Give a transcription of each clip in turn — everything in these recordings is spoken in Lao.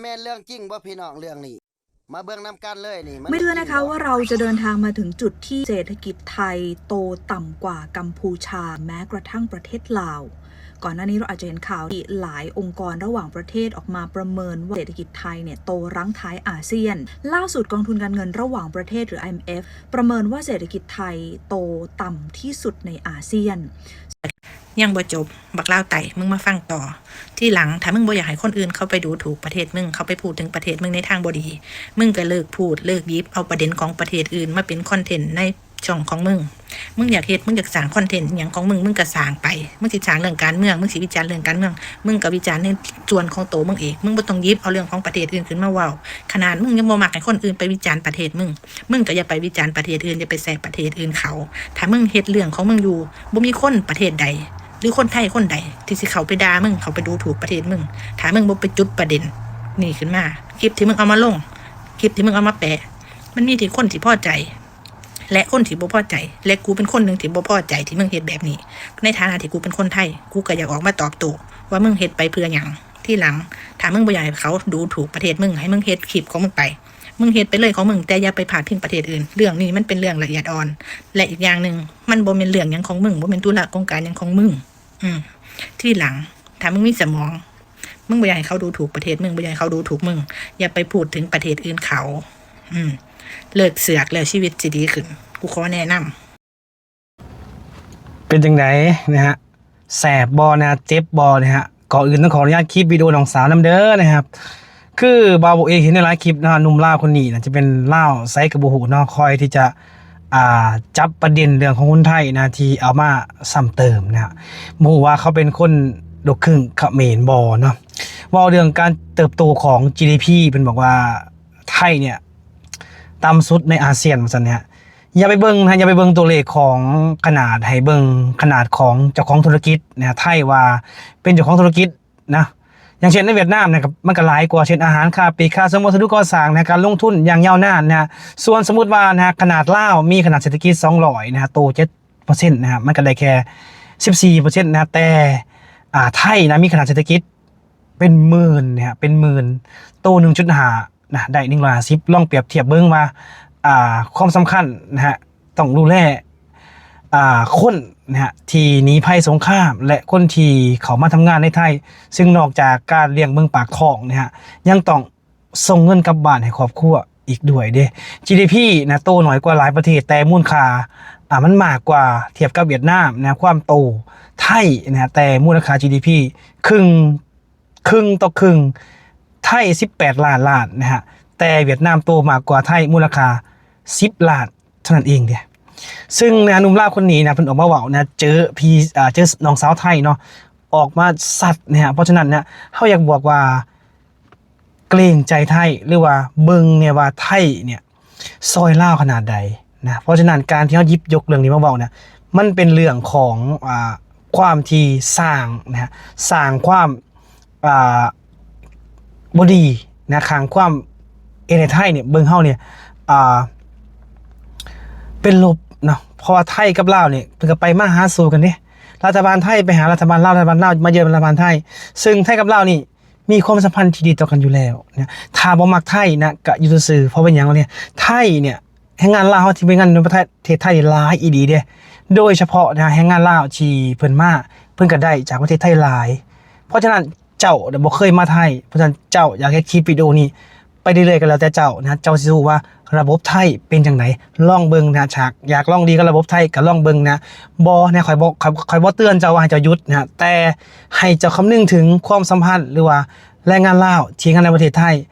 ແມ່ນເລື່ອງຈິງບໍ່ພີ່ນ້ອງເລື່ອງນີ້? ມາເບິ່ງນຳກັນເລີຍນີ້ ມັນ ไม่เชื่อนะคะว่าเราจะเดินทางมาถึงจุดที่เศรษฐกิจไทยโตต่ำกว่ากัมพูชาแม้กระทั่งประเทศลาว ก่อนหน้านี้เราอาจจะเห็นข่าวที่หลายองค์กรระหว่างประเทศออกมาประเมินว่าเศรษฐกิจไทยเนี่ยโตรั้งท้ายอาเซียน ล่าสุดกองทุนการเงินระหว่างประเทศหรือ ไอเอ็มเอฟ ประเมินว่าเศรษฐกิจไทยโตต่ำที่สุดในอาเซียน ຍັງບໍ່ຈົບ ບັກລາວໃຕ້ ມຶງມາຟັງຕໍ່. ທີຫຼັງ ຖ້າມຶງບໍ່ຢາກໃຫ້ຄົນອື່ນເຂົາໄປດູຖູກປະເທດມຶງ, ເຂົາໄປພູດເຖິງປະເທດມຶງໃນທາງບໍ່ດີ, ມຶງກໍເລີກພູດ ເລີກຫຍິບເອົາປະເດັນຂອງປະເທດອື່ນມາເປັນຄອນເທັນໃນຊ່ອງຂອງມຶງ. ມຶງຢາກເຮັດ ມຶງຢາກສ້າງຄອນເທັນອີ່ຫຍັງຂອງມຶງ ມຶງກໍສ້າງໄປ. ມຶງຊິສ້າງເລື່ອງການເມືອງ ມຶງຊິວິຈານເລື່ອງການເມືອງ ມຶງກໍວິຈານໃນສ່ວນຂອງໂຕມຶງເອງ. ມຶງບໍ່ຕ້ອງຫຍິບເອົາເລື່ອງຂອງປະເທດອື່ນຂຶ້ນມາເວົ້າ. ຂະໜາດມຶງຍັງບໍ່ມັກໃຫ້ຄົນອື່ນໄປວິຈານປະເທດມຶງ, ມຶງກໍຢ່າໄປວິຈານປະເທດອື່ນ, ຢ່າໄປແຊະປະເທດອື່ນເຂົາ. ຖ້າມຶງເຮັດເລື່ອງຂອງມຶງຢູ່, ບໍ່ມີຄົນປະເທດໃດ ຫຼື ຄົນໄທຄົນໃດທີ່ຊິເຂົ້າໄປດ່າມຶງ, ເຂົ້າໄປດູຖູກປະເທດມຶງ, ຖ້າມຶງບໍ່ໄປຈຸດປະເດັນນີ້ຂຶ້ນມາ. ຄລິບທີ່ມຶງເອົາມາລົງ, ຄລິບທີ່ມຶງເອົາມາແປະ, ມັນມີທີ່ຄົນທີ່ພໍໃຈ ແລະ ຄົນທີ່ບໍ່ພໍໃຈ. ແລະ ກູເປັນຄົນໜຶ່ງທີ່ບໍ່ພໍໃຈທີ່ມຶງເຮັດແບບນີ້. ໃນຖານະທີ່ກູເປັນຄົນໄທ, ກູກໍຢາກອອກມາຕອບໂຕ້ວ່າມຶງເຮັດໄປເພື່ອຫຍັງ. ທີຫຼັງ ຖ້າມຶງບໍ່ຢາກໃຫ້ເຂົາດູຖູກປະເທດມຶງ, ໃຫ້ມຶງເຮັດຄລິບຂອງມຶງໄປ. ມຶງເຮັດໄປເລີຍຂອງມຶງ, ແຕ່ຢ່າໄປພາດພິງປະເທດອື່ນ. ເລື່ອງນີ້ມັນເປັນເລື່ອງລະອຽດອ່ອນ ແລະ ອີກຢ່າງໜຶ່ງ ມັນບໍ່ແມ່ນເລື່ອງຫຍັງຂອງມຶງ, ບໍ່ແມ່ນທຸລະກົງການຫຍັງຂອງມຶງ. ອືມ ທີຫຼັງ ຖ້າມຶງມີສະໝອງ, ມຶງບໍ່ຢາກໃຫ້ເຂົາດູຖູກປະເທດມຶງ, ບໍ່ຢາກໃຫ້ເຂົາດູຖູກມຶງ, ຢ່າໄປພູດເຖິງປະເທດອື່ນເຂົາ. ອືມ ເລີກເຊືອກແລ້ວຊີວິດຊິດີຂຶ້ນ, ກູຂໍແນະນຳ. ເປັນຈັ່ງໃດນະຮະ ແສບບໍ່ນະ ເຈັບບໍ່ນະຮະ? ກ່ອນອື່ນຕ້ອງຂໍອະນຸຍາດຄລິບວິດີໂອນ້ອງສາວນຳເດີນະຄັບ. ຄືບ່າວໂບເອງເຫັນໃນຫຼາຍຄລິບນະ ໜຸ່ມລາວຄົນນີ້ນະ ຈະເປັນລາວໃສກໍບໍ່ຮູ້ເນາະ, ຄອຍທີ່ຈະ ອ່າ ຈັບປະເດັນເລື່ອງຂອງຄົນໄທນະ ທີ່ເອົາມາຊ້ຳເຕີມນະ. ບໍ່ຮູ້ວ່າເຂົາເປັນຄົນລູກຄຶ່ງຂະເໝນບໍ່ເນາະ. ເວົ້າເລື່ອງການເຕີບໂຕຂອງຈີດີພີ ເພິ່ນບອກວ່າໄທເນີ້ຍຕ່ຳສຸດໃນອາຊຽນວ່າຊັ້ນນະ. ຢ່າໄປເບິ່ງນະ ຢ່າໄປເບິ່ງຕົວເລກຂອງຂະໜາດ, ໃຫ້ເບິ່ງຂະໜາດຂອງເຈົ້າຂອງທຸລະກິດນະ. ໄທວ່າເປັນເຈົ້າຂອງທຸລະກິດນະ, ຢ່າງເຊັ່ນໃນຫວຽດນາມນະ ມັນກໍຫຼາຍກວ່າ ເຊັ່ນ ອາຫານ, ຄ້າປີກ, ຄ້າສົ່ງ, ວັດສະດຸກໍ່ສ້າງນະ, ການລົງທຶນຢ່າງຍາວນານນະ. ສ່ວນສົມມຸດວ່ານະ ຂະໜາດລາວມີຂະໜາດເສດຖະກິດສອງຮ້ອຍນະ ໂຕເຈັດເປີເຊັນນະ, ມັນກໍໄດ້ແຄ່ສິບສີ່ເປີເຊັນນະ, ແຕ່ ອ່າ ໄທນະ ມີຂະໜາດເສດຖະກິດ ເປັນໝື່ນນະ ເປັນໝື່ນໂຕ ໜຶ່ງຈຸດຫ້ານະ ໄດ້ໜຶ່ງຮ້ອຍຫ້າສິບ. ລອງປຽບທຽບເບິ່ງວ່າ ອ່າ ຄວາມສຳຄັນນະ ຕ້ອງດູແລ ອ່າ ຄົນນະ ທີ່ໜີໄພສົງຄາມ ແລະ ຄົນທີ່ເຂົ້າມາທຳງານໃນໄທ, ຊຶ່ງນອກຈາກການລ້ຽງເບິ່ງປາກທ້ອງນະ ຍັງຕ້ອງ ສົ່ງເງິນກັບບ້ານໃຫ້ຄອບຄົວອີກດ້ວຍເດ້. ຈີດີພີນະ ໂຕໜ້ອຍກວ່າຫຼາຍປະເທດ ແຕ່ມູນຄ່າ ອ່າ ມັນມາກກວ່າທຽບກັບຫວຽດນາມນະ ຄວາມໂຕໄທນະ ແຕ່ມູນຄ່າຈີດີພີ ຄຶ່ງ ຄຶ່ງຕໍ່ຄຶ່ງ ໄທສິບແປດລ້ານລ້ານນະ ແຕ່ຫວຽດນາມໂຕມາກກວ່າໄທມູນຄ່າສິບລ້ານເທົ່ານັ້ນເອງເດ້. ຊຶ່ງນະ ໜຸ່ມລາວຄົນນີ້ນະ ເພິ່ນອອກມາເວົ້ານະ ເຈີ ພີ່ ເຈີນ້ອງສາວໄທເນາະ ອອກມາຊັດນະ. ເພາະສະນັ້ນນະ ເຮົາຢາກບອກວ່າ ເກງໃຈໄທ ຫຼືວ່າເບິ່ງແດ່ວ່າໄທເນີ້ຍຊ່ອຍລາວຂະໜາດໃດນະ. ເພາະສະນັ້ນ ການທີ່ເຮົາຫຍິບຍົກເລື່ອງນີ້ມາເວົ້ານະ ມັນເປັນເລື່ອງຂອງ ອ່າ ຄວາມທີ່ສ້າງນະ ສ້າງຄວາມ ອ່າ ບໍ່ດີນະ ສ້າງຄວາມເຮັດໃຫ້ໄທນີ້ ເບິ່ງເຮົານີ້ ອ່າ ເປັນລົບເນາະ. ເພາະວ່າໄທກັບລາວນີ້ ເພິ່ນກໍໄປມາຫາສູ່ກັນເດ້. ລັດຖະບານໄທໄປຫາລັດຖະບານລາວ, ລັດຖະບານລາວມາເຢືອນລັດຖະບານໄທ. ຊຶ່ງໄທກັບລາວນີ້ ມີຄວາມສຳພັນທີ່ດີຕໍ່ກັນຢູ່ແລ້ວນະ. ຖ້າບໍ່ມັກໄທນະ ກະຢູ່ຊື່ໆ. ເພາະເປັນຫຍັງວະເນຍ? ໄທເນຍ ແຮງງານລາວເຮົາທີ່ໄປເຮັດງານໃນປະເທດໄທຫຼາຍອີ່ຫຼີເດ້. ໂດຍສະເພາະນະ ແຮງງານລາວທີ່ເພິ່ນມາ ເພິ່ນກະໄດ້ຈາກປະເທດໄທຫຼາຍ. ເພາະສະນັ້ນ ເຈົ້ານະບໍ່ເຄີຍມາໄທ, ເພາະສະນັ້ນເຈົ້າຢາກເຮັດຄລິບວິດີໂອນີ້ ໄປເລື້ອຍໆກໍແລ້ວແຕ່ເຈົ້ານະ, ເຈົ້າຊິຮູ້ວ່າລະບົບໄທເປັນຈັ່ງໃດ. ລອງເບິ່ງນະ, ຫາກຢາກລອງດີກັບລະບົບໄທກໍລອງເບິ່ງນະ. ບໍ່ນະ, ຂ້ອຍບໍ່, ຂ້ອຍ, ຂ້ອຍບໍ່ເຕືອນເຈົ້າວ່າໃຫ້ເຈົ້າຢຸດນະ, ແຕ່ໃຫ້ເຈົ້າຄຳນຶງເຖິງຄວາມສຳພັນ ຫຼືວ່າແຮງງານລາວທີ່ເຮັດງານໃນປະເທດໄທ.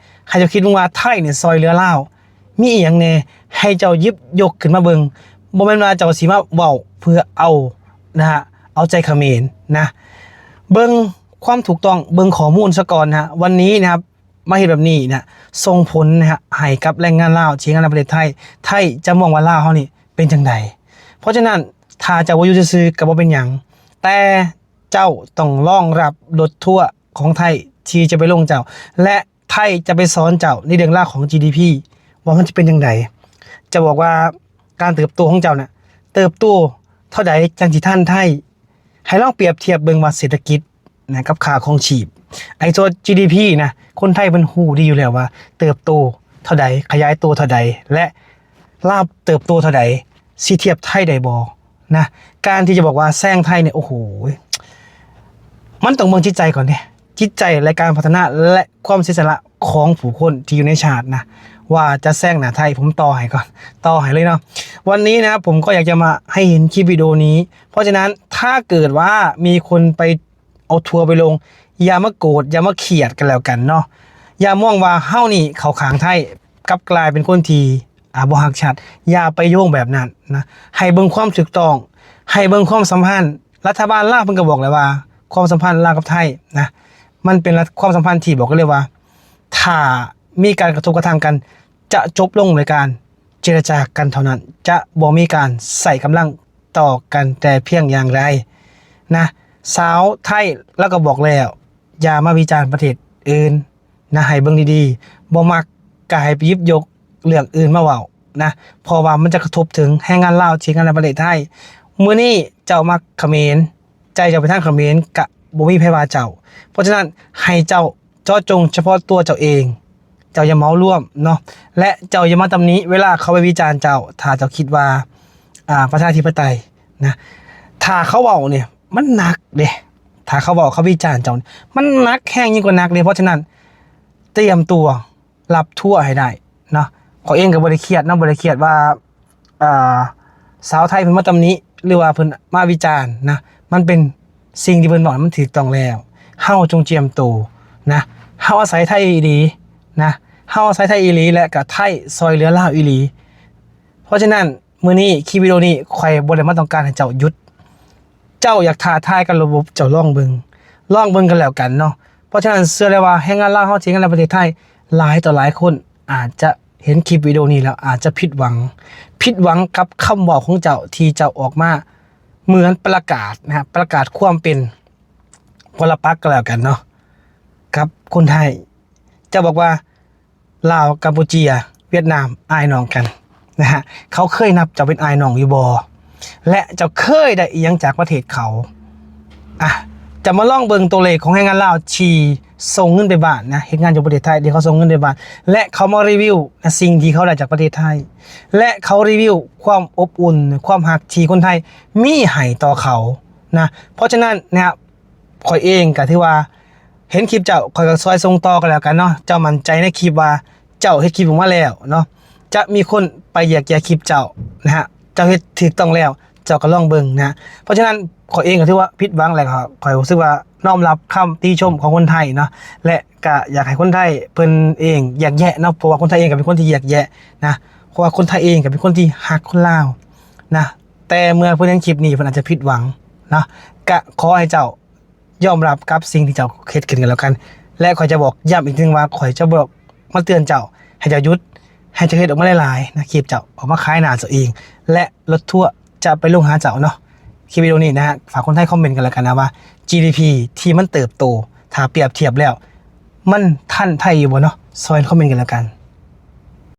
ໃຫ້ເຈົ້າຄິດເບິ່ງວ່າໄທນີ້ຊ່ອຍເຫຼືອລາວມີອີ່ຫຍັງແດ່, ໃຫ້ເຈົ້າຫຍິບຍົກຂຶ້ນມາເບິ່ງ. ບໍ່ແມ່ນວ່າເຈົ້າຊິມາເວົ້າເພື່ອເອົານະ, ເອົາໃຈຂະເໝນນະ. ເບິ່ງຄວາມຖືກຕ້ອງ, ເບິ່ງຂໍ້ມູນຊະກ່ອນນະ. ວັນນີ້ນະ ມາເຮັດແບບນີ້ນະ ສົ່ງຜົນນະ ໃຫ້ກັບແຮງງານລາວທີ່ເຮັດງານໃນປະເທດໄທ, ໄທຈະມອງວ່າລາວເຮົານີ້ເປັນຈັ່ງໃດ. ເພາະສະນັ້ນ ຖ້າເຈົ້າບໍ່ຢູ່ຊື່ໆກໍບໍ່ເປັນຫຍັງ, ແຕ່ເຈົ້າຕ້ອງລອງຮັບລົດທົວຂອງໄທທີ່ຈະໄປລົງເຈົ້າ ແລະ ໄທຈະໄປສອນເຈົ້າໃນເລື່ອງລາວຂອງ ຈີດີພີ ວ່າມັນຈະເປັນຈັ່ງໃດ. ຈະບອກວ່າການເຕີບໂຕຂອງເຈົ້ານະ ເຕີບໂຕເທົ່າໃດຈັ່ງຊິທັນໄທ. ໃຫ້ລອງປຽບທຽບເບິ່ງວ່າເສດຖະກິດນະ ກັບຄ່າຄອງຊີບ ໄອ້ໂຕ ຈີດີພີ ນະ ຄົນໄທເພິ່ນຮູ້ດີຢູ່ແລ້ວວ່າເຕີບໂຕເທົ່າໃດ ຂະຫຍາຍໂຕເທົ່າໃດ ແລະ ລາວເຕີບໂຕເທົ່າໃດ ຊິທຽບໄທໄດ້ບໍ່ນະ. ການທີ່ຈະບອກວ່າແຊງໄທນີ້ ໂອ້ໂຫ ມັນຕ້ອງເບິ່ງຈິດໃຈກ່ອນເດ້ ຈິດໃຈ ແລະ ການພັດທະນາ ແລະ ຄວາມເສຍສະຫຼະຂອງຜູ້ຄົນທີ່ຢູ່ໃນຊາດນະ ວ່າຈະແຊງໜ້າໄທ. ຜົມຕໍ່ໃຫ້ກ່ອນ ຕໍ່ໃຫ້ເລີຍເນາະ. ວັນນີ້ນະ ຜົມກໍຢາກຈະມາໃຫ້ເຫັນຄລິບວິດີໂອນີ້ ເພາະສະນັ້ນ ຖ້າເກີດວ່າມີຄົນໄປເອົາທົວໄປລົງ ຢ່າມາໂກດ ຢ່າມາຂຽດກັນແລ້ວກັນເນາະ. ຢ່າມອງວ່າເຮົານີ້ເຂົ້າຂ້າງໄທ ກັບກາຍເປັນຄົນທີ່ ອ່າ ບໍ່ຮັກຊາດ. ຢ່າໄປໂຍງແບບນັ້ນນະ. ໃຫ້ເບິ່ງຄວາມຖືກຕ້ອງ ໃຫ້ເບິ່ງຄວາມສຳພັນ. ລັດຖະບານລາວເພິ່ນກໍບອກແລ້ວວ່າ ຄວາມສຳພັນລາວກັບໄທນະ ມັນເປັນຄວາມສຳພັນທີ່ບອກໄດ້ເລີຍວ່າ ຖ້າມີການກະທົບກະທັ່ງກັນ ຈະຈົບລົງໂດຍການເຈລະຈາກັນເທົ່ານັ້ນ, ຈະບໍ່ມີການໃຊ້ກຳລັງຕໍ່ກັນແຕ່ພຽງຢ່າງໃດນະ. ຊາວໄທລາວກໍບອກແລ້ວ ຢ່າມາວິຈານປະເທດອື່ນນະ, ໃຫ້ເບິ່ງດີໆ, ບໍ່ມັກກໍໃຫ້ໄປຫຍິບຍົກເລື່ອງອື່ນມາເວົ້ານະ, ເພາະວ່າມັນຈະກະທົບເຖິງແຮງງານລາວທີ່ເຮັດງານໃນປະເທດໄທ. ມື້ນີ້ເຈົ້າມັກຂະເໝນ, ໃຈເຈົ້າໄປທາງຂະເໝນ ກະບໍ່ມີໃຜວ່າເຈົ້າ. ເພາະສະນັ້ນ ໃຫ້ເຈົ້າ ເຈາະຈົງສະເພາະຕົວເຈົ້າເອງ, ເຈົ້າຢ່າເໝົາລວມເນາະ ແລະ ເຈົ້າຢ່າມາຕຳໜິເວລາເຂົາໄປວິຈານເຈົ້າ. ຖ້າເຈົ້າຄິດວ່າ ອ່າ ປະຊາທິປະໄຕນະ, ຖ້າເຂົາເວົ້ານີ້ມັນໜັກເດ້, ຖ້າເຂົາເວົ້າ ເຂົາວິຈານເຈົ້າ ມັນໜັກແຮງ ຍິ່ງກວ່າໜັກເດ້. ເພາະສະນັ້ນ ຕຽມຕົວ ຮັບທົວໃຫ້ໄດ້ເນາະ. ຂ້ອຍເອງກໍບໍ່ໄດ້ຄຽດເນາະ, ບໍ່ໄດ້ຄຽດວ່າ ອ່າ ຊາວໄທເພິ່ນມາຕຳໜິ ຫຼືວ່າເພິ່ນມາວິຈານນະ, ມັນເປັນສິ່ງທີ່ເພິ່ນເວົ້າມັນຖືກຕ້ອງແລ້ວ. ເຮົາຈົ່ງຕຽມໂຕນະ, ເຮົາອາໄສໄທອີ່ຫຼີນະ, ເຮົາອາໄສໄທອີ່ຫຼີ ແລະ ກະໄທຊ່ອຍເຫຼືອລາວອີ່ຫຼີ. ເພາະສະນັ້ນ ມື້ນີ້ຄລິບວິດີໂອນີ້ ຂ້ອຍບໍ່ໄດ້ມາຕ້ອງການໃຫ້ເຈົ້າຢຸດ. ເຈົ້າຢາກທ້າທາຍກັບລະບົບ ເຈົ້າລອງເບິ່ງ, ລອງເບິ່ງກັນແລ້ວກັນເນາະ. ເພາະສະນັ້ນ ເຊື່ອແລ້ວວ່າແຮງງານລາວເຮົາທີ່ເຮັດງານໃນປະເທດໄທ ຫຼາຍຕໍ່ຫຼາຍຄົນອາດຈະເຫັນຄລິບວິດີໂອນີ້ແລ້ວອາດຈະຜິດຫວັງ, ຜິດຫວັງກັບຄຳເວົ້າຂອງເຈົ້າທີ່ເຈົ້າອອກມາເໝືອນປະກາດນະ, ປະກາດຄວາມເປັນປໍລະປັກກໍແລ້ວກັນເນາະ ກັບຄົນໄທ. ເຈົ້າບອກວ່າ ລາວ, ກຳປູເຈຍ, ຫວຽດນາມ ອ້າຍນ້ອງກັນນະຮະ, ເຂົາເຄີຍນັບເຈົ້າເປັນອ້າຍນ້ອງຢູ່ບໍ່ ແລະ ເຈົ້າເຄີຍໄດ້ອີ່ຫຍັງຈາກປະເທດເຂົາ? ອ່ະ ຈະມາລອງເບິ່ງຕົວເລກຂອງແຮງງານລາວທີ່ສົ່ງເງິນໄປບ້ານນະ, ເຮັດງານຢູ່ປະເທດໄທ ທີ່ເຂົາສົ່ງເງິນໄປບ້ານ ແລະ ເຂົາມາຣີວິວນະ ສິ່ງທີ່ເຂົາໄດ້ຈາກປະເທດໄທ ແລະ ເຂົາຣີວິວຄວາມອົບອຸ່ນ ຄວາມຮັກທີ່ຄົນໄທມີໃຫ້ຕໍ່ເຂົານະ. ເພາະສະນັ້ນນະ ຂ້ອຍເອງກໍຖືວ່າ ເຫັນຄລິບເຈົ້າ ຂ້ອຍກໍຊ່ອຍສົ່ງຕໍ່ກັນແລ້ວກັນເນາະ. ເຈົ້າໝັ້ນໃຈໃນຄລິບວ່າເຈົ້າເຮັດຄລິບອອກມາແລ້ວເນາະ ຈະມີຄົນໄປແຍກແຍະຄລິບເຈົ້ານະຮະ, ເຈົ້າເຮັດຖືກຕ້ອງແລ້ວ ເຈົ້າກໍລອງເບິ່ງນະ. ເພາະສະນັ້ນ ຂ້ອຍເອງກໍຖືວ່າຜິດຫວັງ ແລະ ກໍຂ້ອຍຮູ້ສຶກວ່ານ້ອມຮັບຄຳຕິຊົມຂອງຄົນໄທເນາະ ແລະ ກໍຢາກໃຫ້ຄົນໄທເພິ່ນເອງແຍກແຍະເນາະ, ເພາະວ່າຄົນໄທເອງກໍເປັນຄົນທີ່ແຍກແຍະນະ, ເພາະວ່າຄົນໄທເອງກໍເປັນຄົນທີ່ຮັກຄົນລາວນະ. ແຕ່ເມື່ອເພິ່ນເຫັນຄລິບນີ້ ເພິ່ນອາດຈະຜິດຫວັງເນາະ, ກະຂໍໃຫ້ເຈົ້າ ຍອມຮັບກັບສິ່ງທີ່ເຈົ້າເຮັດຂຶ້ນກັນແລ້ວກັນ ແລະ ຂ້ອຍຈະບອກຢ້ຳອີກເທື່ອໜຶ່ງວ່າ ຂ້ອຍຈະບໍ່ມາເຕືອນເຈົ້າ ໃຫ້ເຈົ້າຢຸດ ໃຫ້ເຈົ້າເຮັດອອກມາຫຼາຍໆນະ, ຄລິບເຈົ້າອອກມາຂາຍໜ້າເຈົ້າເອງ ແລະ ລົດທົວຈະໄປລົງຫາເຈົ້າເນາະ. ຄລິບວິດີໂອນີ້ນະ ຝາກຄົນໄທຄອມເມັນກັນແລ້ວກັນນະວ່າ ຈີດີພີ ທີ່ມັນເຕີບໂຕ ຖ້າປຽບທຽບແລ້ວ ມັນທັນໄທຢູ່ບໍ່ເນາະ? ຊ່ອຍຄອມເມັນກັນແລ້ວກັນ.